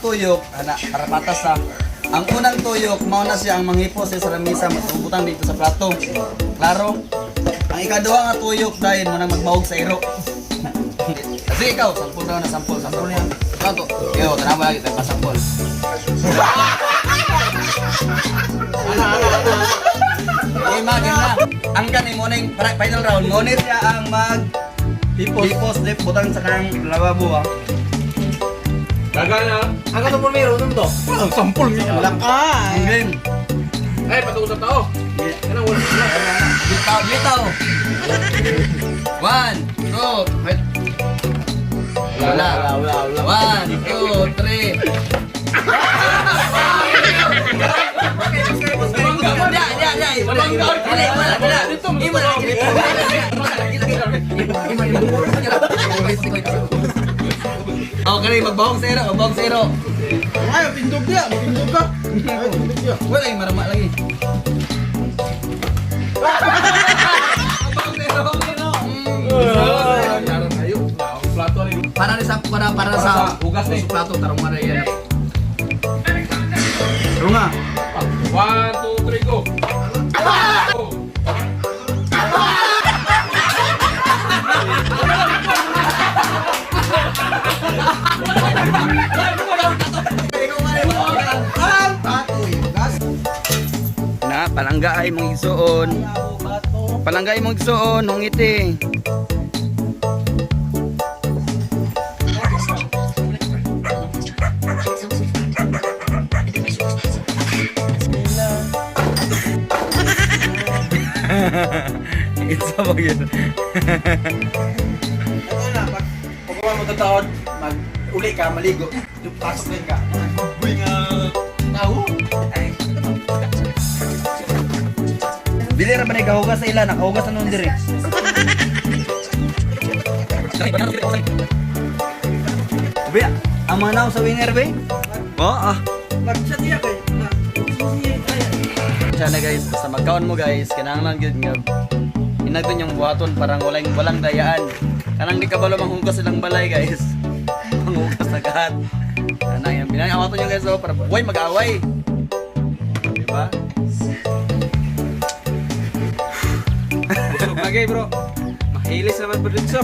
tuyok, ana, para patas ha. Ang unang tuyok, mao na siya ang manghipos sa lamisa, matubutang dito sa plato. Klaro? Ang ikaduha nga tuyok dahil mo nang magbahog sa iro. Sige ikaw, sampol daw na sampol, sampol niya. Plato. Yo, tanawa lagi tayo pasampol. Ana. Game na, game na. Ang kani mo na yung final round. Ngunit siya ang mag hipos, hipos lip butang sa kanang lababo ah. Daga na. Ang katong pulmero, nun to? Ang sampol niya. Wala ka. Ang game. Ay, patungo sa tao. Kanang wala. Litaw, litaw. One, two, wait. Wala. Wala, wala, wala. One, two, three. Ya, ya, ya. Wala, wala, wala. Okay, magbahong zero, magbahong zero. Ay, tindog niya. Tindog ka. Ay, tindog niya. Wala yung marama lagi. Magbahong zero. Klaro tayo. Ang plato ni Para ni sa para para sa Hugas ni. sa plato tarong mara yan. Runga. One, two, three, go. Go. Na palangga ay mong igsuon. Palangga ay mong igsuon, hungiti. It's a yun. Ito na, pag pag mo tataon, mag uli ka, maligo, pasok din ka. Uy nga. Tao. Dili ra ba ni kahugas sa ila, nakahugas na nun diri. Be, ang mga nao sa winner be? Oh, ah. Mag-chat niya kay. Sana guys, basta magkaon mo guys, kinahanglan gyud nga inagdon yung buhaton parang walang walang dayaan. Kanang di kabalo manghugas silang balay guys. Manghugas na kahat. Ana yan, binangawaton nyo guys oh, para buhay mag-away. Diba? Busog lagi, bro. Mahilis naman po dito.